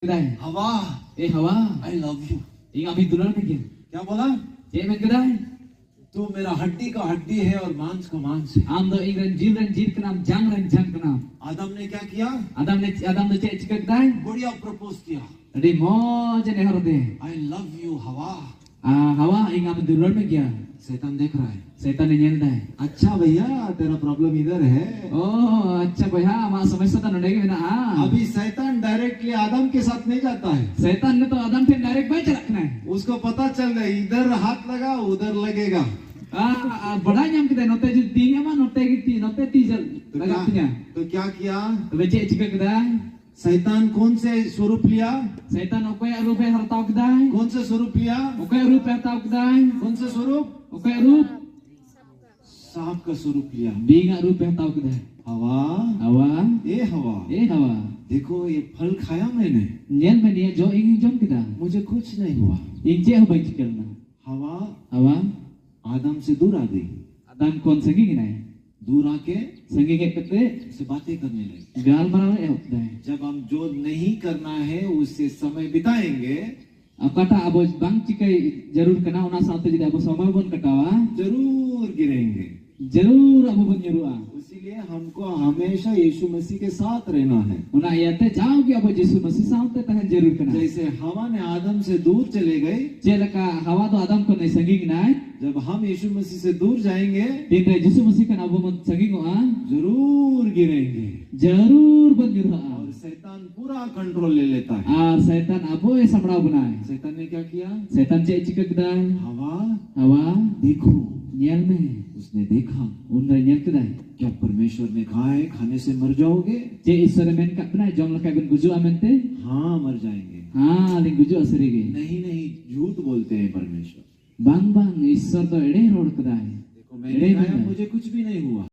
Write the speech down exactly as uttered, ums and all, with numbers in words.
ᱠᱮᱫᱟᱭ᱾ हवा, ए हवा, आई लव यू। ᱤᱧ ᱟᱢᱤᱧ ᱫᱩᱞᱟᱹᱲ ᱢᱮ ᱜᱮᱭᱟ᱾ क्या बोला? ᱪᱮᱫ ᱢᱮᱱ ᱠᱮᱫᱟᱭ? तू मेरा हड्डी का हड्डी है और मांस का मांस है। ᱟᱢ ᱫᱚ ᱤᱧ ᱨᱮᱱ ᱡᱤᱞ ᱨᱮᱱ ᱡᱤᱞ ᱠᱟᱱᱟᱢ, ᱡᱟᱝ ᱨᱮᱱ ᱡᱟᱝ ᱠᱟᱱᱟᱢ᱾ आदम ने क्या किया? ᱟᱫᱟᱢ ᱫᱚ, ᱟᱫᱟᱢ ᱫᱚ ᱪᱮᱫ ᱪᱤᱠᱟᱹ ᱠᱮᱫᱟᱭ? बढ़िया प्रपोज किया। ᱟᱹᱰᱤ ᱢᱚᱡᱽ ᱮ ᱱᱮᱦᱚᱨ ᱟᱫᱮᱭᱟ᱾ आई लव यू हवा। ᱟ, ᱦᱟᱣᱟ, ᱤᱧ ᱟᱢᱤᱧ ᱫᱩᱞᱟᱹᱲ ᱢᱮ ᱜᱮᱭᱟ᱾ शैतान देख रहा है। ᱥᱮᱭᱛᱟᱱᱮ ᱧᱮᱞ ᱫᱟᱭ᱾ अच्छा भैया, तेरा प्रॉब्लम इधर है। ᱚ, ᱟᱪᱪᱷᱟ ᱵᱚᱭᱦᱟ, ᱟᱢᱟᱜ ᱥᱚᱢᱚᱥᱥᱟ ᱫᱚ ᱱᱚᱰᱮ ᱜᱮ ᱢᱮᱱᱟᱜᱼᱟ᱾ अभी शैतान डायरेक्टली आदम के साथ नहीं जाता है। ᱥᱮᱭᱛᱟᱱ ᱱᱤᱛᱚᱜ ᱟᱫᱟᱢ ᱴᱷᱮᱱ ᱰᱟᱭᱨᱮᱠᱴ ᱵᱟᱭ ᱪᱟᱞᱟᱜ ᱠᱟᱱᱟ᱾ उसको पता चल रहा है, इधर हाथ लगा, उधर लगेगा। ᱟ, ᱟ, ᱵᱟᱰᱟᱭ ᱧᱟᱢ ᱠᱮᱫᱟᱭ, ᱱᱚᱛᱮ ᱡᱩᱫᱤ ᱛᱤ ᱮᱢᱟ, ᱱᱚᱛᱮ ᱜᱮ ᱛᱤ, ᱱᱚᱛᱮ ᱛᱤ ᱡᱟ-, तो ᱞᱟᱜᱟᱜ क्या, ᱛᱤᱧᱟ᱾ तो क्या किया? ᱛᱚᱵᱮ ᱪᱮᱫ ᱪᱤᱠᱟᱹ ᱠᱮᱫᱟᱭ? शैतान कौन से स्वरूप लिया? ᱥᱮᱭᱛᱟᱱ ᱚᱠᱚᱭᱟᱜ ᱨᱩᱯ ᱮ ᱦᱟᱛᱟᱣ ᱠᱮᱫᱟᱭ? कौन से स्वरूप लिया? ᱚᱠᱚᱭᱟᱜ ᱨᱩᱯ ᱮ ᱦᱟᱛᱟᱣ ᱠᱮᱫᱟᱭ? कौन से स्वरूप? ᱚᱠᱚᱭᱟᱜ ᱨᱩᱯ? सांप का स्वरूप लिया। ᱵᱤᱧᱟᱜ ᱨᱩᱯ ᱮ ᱦᱟᱛᱟᱣ ᱠᱮᱫᱟᱭ᱾ हवा, ᱦᱟᱣᱟ, ए हवा, ए ᱦᱟᱣᱟ, देखो ये फल खाया मैंने, ᱧᱮᱞ ᱢᱮ, ᱱᱤᱭᱟᱹ ᱡᱚ ᱤᱧᱤᱧ ᱡᱚᱢ ᱠᱮᱫᱟ᱾ मुझे कुछ नहीं हुआ। ᱤᱧ ᱪᱮᱫ ᱦᱚᱸ ᱵᱟᱹᱧ ᱪᱤᱠᱟᱹ ᱞᱮᱱᱟ᱾ हवा ᱦᱟᱣᱟ ᱟᱫम से दूर आ गई। ᱟᱫᱟᱢ ᱠᱷᱚᱱ ᱥᱟᱺᱜᱤᱧ ᱮᱱᱟᱭ᱾ दूर आके ᱥᱟᱺᱜᱤᱧ ᱦᱮᱡ ᱠᱟᱛᱮ से बातें करने लगी। ᱜᱟᱞᱢᱟᱨᱟᱣ ᱮ ᱮᱦᱚᱵ ᱠᱮᱫᱟᱭ᱾ जब हम जो नहीं करना है उससे समय बिताएंगे, ᱚᱠᱟᱴᱟᱜ ᱟᱵᱚ ᱵᱟᱝ ᱪᱤᱠᱟᱹᱭ ᱡᱟᱹᱨᱩᱲ ᱠᱟᱱᱟ, ᱚᱱᱟ ᱥᱟᱶᱛᱮ ᱡᱩᱫᱤ ᱟᱵᱚ ᱥᱚᱢᱚᱭ ᱵᱚᱱ ᱠᱟᱴᱟᱣᱟ, जरूर गिरेंगे। ᱡᱟᱹᱨᱩᱲ ᱟᱵᱚ ᱵᱚᱱ ᱧᱩᱨᱩᱜᱼᱟ᱾ इसीलिए हमको हमेशा यीशु मसीह के साथ रहना है। ᱚᱱᱟ ᱤᱭᱟᱹᱛᱮ ᱡᱟᱣᱜᱮ ᱟᱵᱚ ᱡᱤᱥᱩ ᱢᱟᱹᱥᱤ ᱥᱟᱶᱛᱮ ᱛᱟᱦᱮᱱ ᱡᱟᱹᱨᱩᱲ ᱠᱟᱱᱟ᱾ जैसे हवा ने आदम से दूर चले गई, ᱪᱮᱫ ᱞᱮᱠᱟ ᱦᱟᱣᱟ ᱫᱚ ᱟᱫᱟᱢ ᱠᱷᱚᱱ ᱮ ᱥᱟᱺᱜᱤᱧ ᱮᱱᱟᱭ, जब हम यीशु मसीह से दूर जाएंगे, ᱛᱤᱱᱨᱮ ᱡᱤᱥᱩ ᱢᱟᱹᱥᱤ ᱠᱷᱚᱱ ᱟᱵᱚ ᱵᱚᱱ ᱥᱟᱺᱜᱤᱧᱚᱜᱼᱟ, जरूर गिरेंगे। ᱡᱟᱹᱨᱩᱲ ᱵᱚᱱ ᱧᱩᱨᱦᱟᱹᱜᱼᱟ᱾ और शैतान पूरा कंट्रोल ले लेता है। ᱟᱨ ᱥᱮᱭᱛᱟᱱ ᱟᱵᱚᱭ ᱥᱟᱢᱵᱲᱟᱣ ᱵᱚᱱᱟᱭ᱾ शैतान ने क्या किया? ᱥᱮᱭᱛᱟᱱ ᱪᱮᱫ ᱪᱤᱠᱟᱹ ᱠᱮᱫᱟᱭ? हवा, ᱦᱟᱣᱟ, देखो। ᱧᱮᱞ ᱢᱮ᱾ उसने देखा। ᱩᱱᱨᱮ ᱧᱮᱞ ᱠᱮᱫᱟᱭ᱾ क्या परमेश्वर ने कहा है खाने से मर जाओगे? ᱪᱮᱫ ᱤᱥᱥᱚᱨᱮ ᱢᱮᱱ ᱠᱟᱜ ᱵᱮᱱᱟ ᱡᱚᱢ ᱞᱮᱠᱷᱟᱱ ᱵᱮᱱ ᱜᱩᱡᱩᱜᱼᱟ ᱢᱮᱱᱛᱮ? हाँ, मर जाएंगे। ᱦᱮᱸ, ᱟᱹᱞᱤᱧ ᱜᱩᱡᱩᱜᱼᱟ ᱥᱟᱹᱨᱤ ᱜᱮ᱾ नहीं, नहीं, झूठ बोलते हैं परमेश्वर। ᱵᱟᱝ, ᱵᱟᱝ, ᱤᱥᱥᱚᱨ ᱫᱚ ᱮᱲᱮ ᱨᱚᱲ ᱠᱮᱫᱟᱭ᱾ देखो, मैंने खाया, मुझे कुछ भी नहीं हुआ।